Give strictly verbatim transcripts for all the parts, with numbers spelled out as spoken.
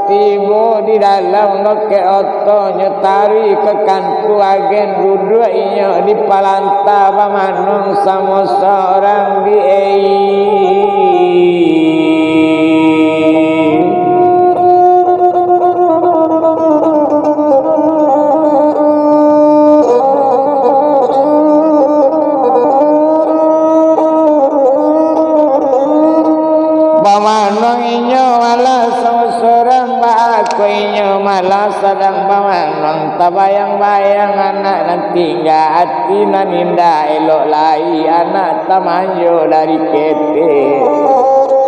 Tibo di dalam lokek oto, nyo taruih ka kantua agen, duduak inyo di palanta, bamanuang samo sorang di ei. Bamanuang inyo malah samo sorang, baa ko inyo malah sadang bamanuang, tabayang-bayang anak nan tingga, ati nan indak elok lai, anak tamanjo dari ketek.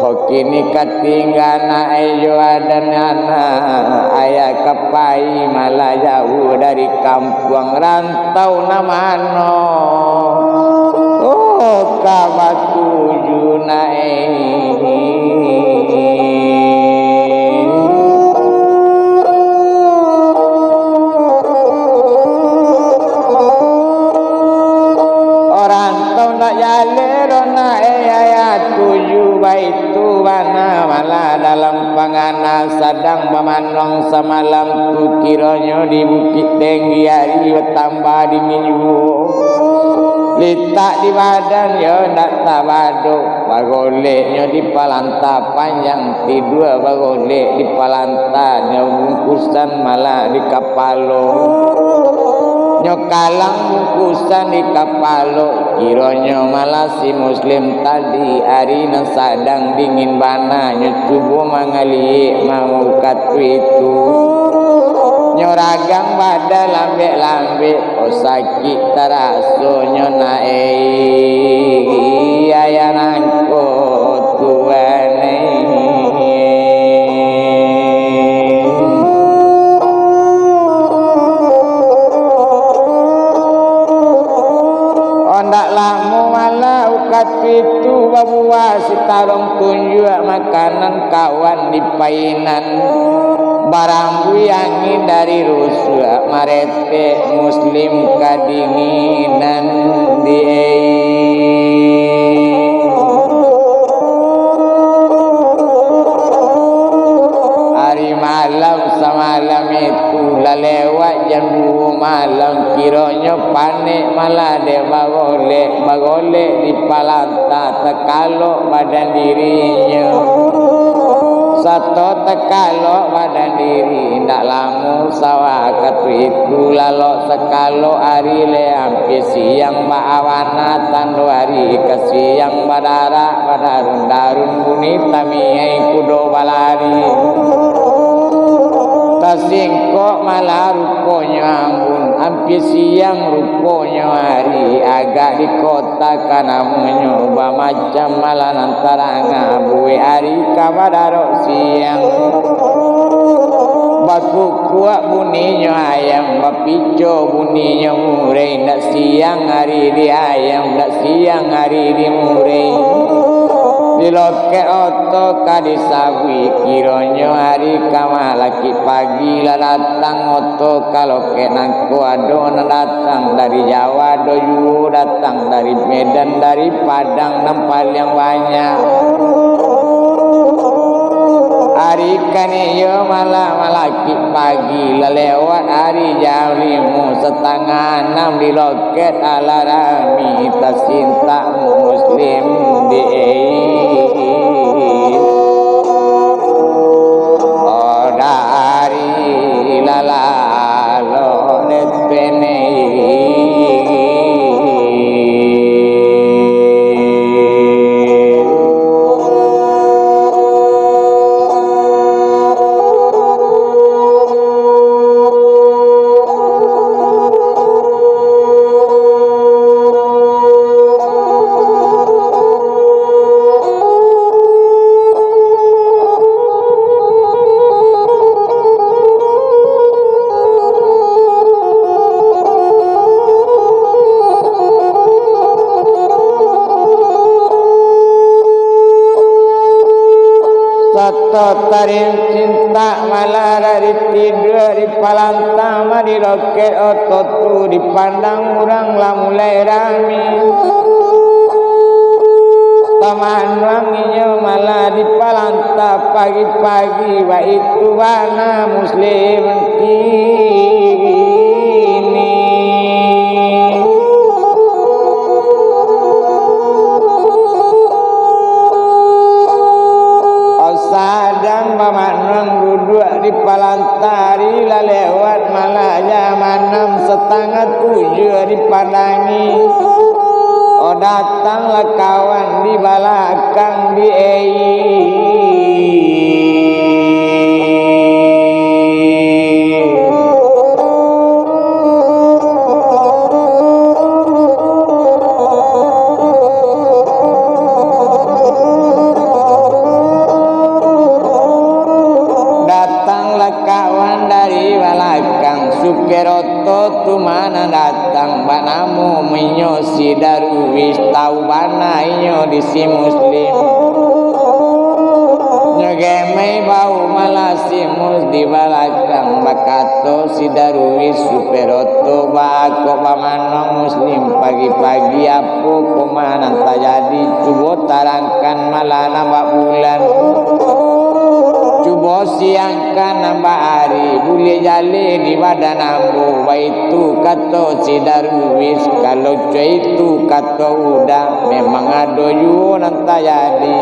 Kok kini ka tingga anak, iyo adan anak, ayah ka pai malah jauah dari kampuang, rantau nan mano, oh, ka batuju nak, eh. Rantau ndak jaleh doh nak, eh, ayah tuju, baitu bana malah dalam pangana, sadang bamanuang samalam tu, kironyo di Bukik Tinggi ari batambah dingin juo. Litak di badan yo ndak tabado, bagoleknyo di palanta, panjang tidua bagolek di palanta, nyo bungkusan malah di kapalo. Nyo kalang bungkusan di kapalo, kironyo malah si Muslim tadi ari nan sadang dingin bana, nyo cubo mangaliek mangukatu itu. Nyo ragang badan lambek-lambek, oh, sakik tarasonyo nak, eh, ayah nangko tuan, eh. Ondak lamo malah ukatu itu, babuah sitarong tunjuak makanan kawan di painan, barambui angin dari rusuak, maretek Muslim kadinginan di ei. Ari malam samalam itu, lah lewat jam duo malam, kironyo panek malah dek bagolek, bagolek di palanta, takalok badan dirinyo. Sato takalok badan diri, indak lamo sawakatu itu, lalok sakalok ari, lah ampia siang baawana, tando ari ka siang badarak, badarun-darun bunyi tamiai kudo balari. Tasingkok malah ruponyo ambun, ampia siang ruponyo ari, agak di kota ka namonyo, bamacam malah nan tarang, buek ari ka badarok siang. Bakukuak buninyo ayam, bapico buninyo murai, ndak siang ari di ayam, ndak siang ari di murai. Di lokek oto ka disabuik, kironyo ari ka malakik pagi, lah datang oto ka lokek nangko, ado nan datang dari Jawa, ado juo datang dari Medan, dari Padang nan paliang banyak. Ari kaniyo malah malakik pagi, lah lewat ari jam limo, satangah anam di lokek alarami, tasintak Muslim di ei. Oh, dari lalalo dek penei. Sato tarincintak malah dari tidua di palantang, mah di lokek oto tu dipandang urang lah mulai rami. Manuang inyo malah dipalanta pagi-pagi, baitu bana Muslim kini. Sadang bamanuang duduak di palantari, lah lewat malah jam anam satangah tujuah dipandangi. Oh, datanglah kawan di balakang di ei. Datanglah kawan dari balakang, Superoto tu mah nan datang, banamo inyo si Darwis, tau bana inyo di si Muslim. Nyo gemei bau malah si Mus di balakang, bakato si Darwis, Superoto, baa kok bamanuang Muslim pagi-pagi, apo ko mah nan tajadi? Cubo tarangkan malah nan bak bulan. Cubo siangkan nan bak ari, buliah jaleh di badan ambo, baitu kato si Darwis. Kalau co itu kato Uda, memang ado juo nan tajadi.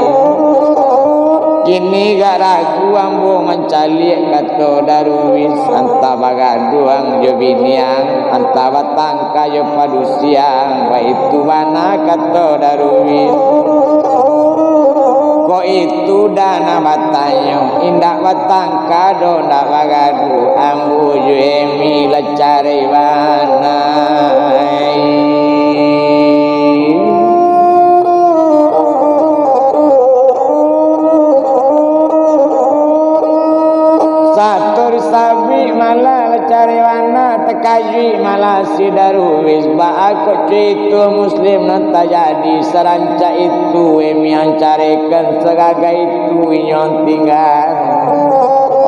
Kini gak ragu ambo mancaliak, kato Darwis, antah bagaduang jo biniang, antah batangka jo padusiang, baitu bana kato Darwis. Kok itu Uda nan batanyo, indak batangka doh, indak bagaduang, ambo jo Emi lah carai bana. Sato disabuik malah lah carai bana, takajuik malah si Darwis, baa kok co itu Muslim nan tajadi, sarancak itu Emi ang caraikan, sagaga itu inyo ang tingga.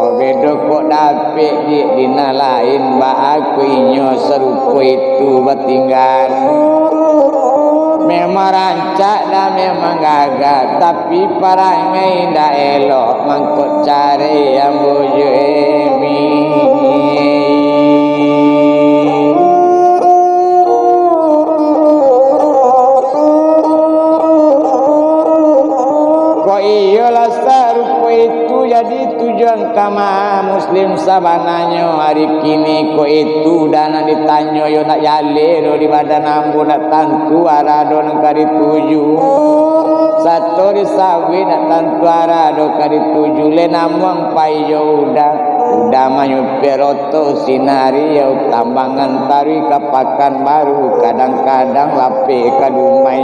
Oh, bedo kok dapek di, di nan lain, baa kok inyo sarupo itu batingga. Memang rancak dan memang gagah, tapi parangai indak elok, mangko carai ambo jo Emi. Kok iyolah sarupo itu, jadi tujuan kama Muslim sabananyo ari kini. Kok itu Uda nan ditanyo, yo nak jaleh doh di badan ambo, nak tantu arah doh nan ka dituju. Sato disabuik nak tantu arah doh ka dituju, lai namuah pai jo Uda. Uda manyupir oto sinari, yo tambangan taruih ka Pakanbaru, kadang-kadang lapeh ka Dumai.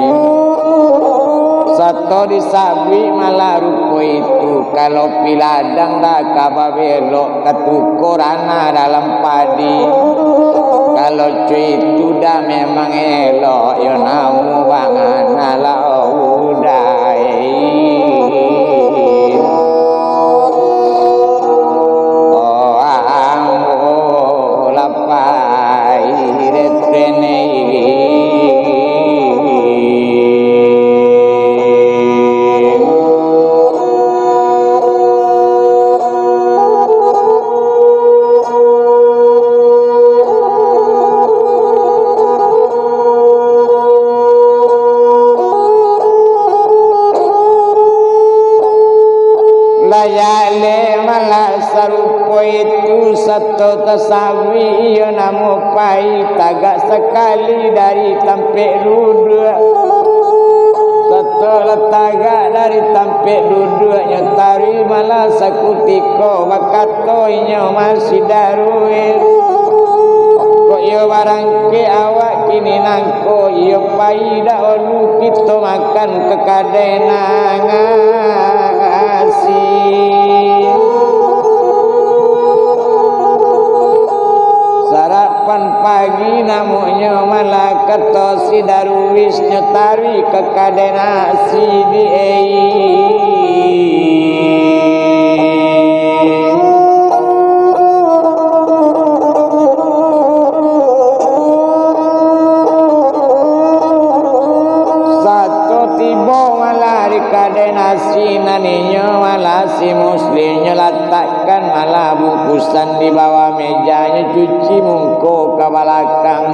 Sato disabuik malah rupo itu, kalau piladang dah ka babelok, ka tuko ranah dalam padi. Kalau co itu dah memang elok, yo namuah bangana lah Uda. Oh, ambo lah pai retrene. Lah jaleh malah sarupo itu, sato tasabuik iyo namuah pai, tagak sakali dari tampek duduak. Sato lah tagak dari tampek duduaknyo, taruih malah sakutiko, bakato inyo mah si Darwis, kok iyo barangkek awak kini nangko, iyo pai dahulu kito makan ka kadai nan asi. Sarapan pagi namonyo malah, kato si Darwis, nyo taruih ka kadai nan asi di ei. Sato tibo malah Nasi nan inyo malah si Muslimnyo latakkan malah bungkusan di bawah mejanyo, cuci muko ka balakang.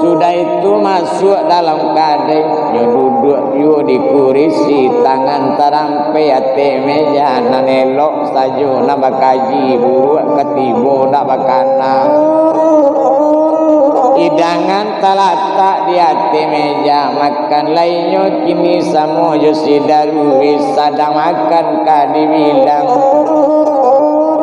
Sudah itu masuak dalam kadai, nyo duduak juo di kurisi, tangan tarampek ateh meja, nan elok sajo nak bakaji, buruak ka tibo nak bakana. Idangan talatak di ateh meja, makan lai nyo kini samo jo si Darwis, sadang makan ka dibilang.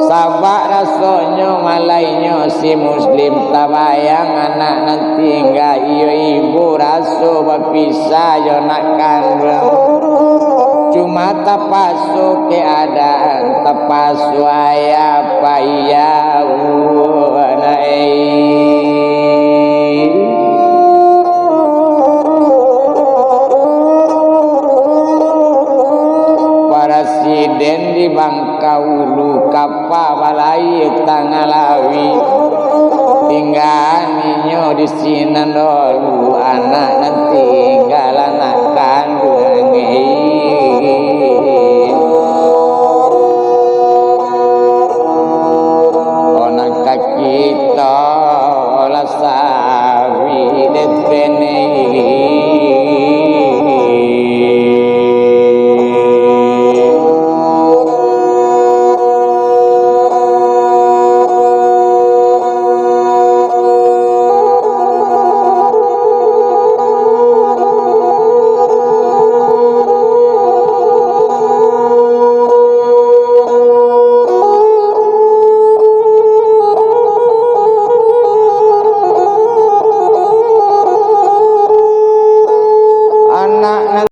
Sabab rasonyo malah inyo si Muslim tabayang anak nan tingga, iyo ibo raso bapisah jo nak kanduang. Cuma tapaso keadaan, tapaso ayah payah, nak ai. Presiden di Bangkaulu, kapa balaia tangah lauik. Tingga ninyo di sinan dulu, anak nan ti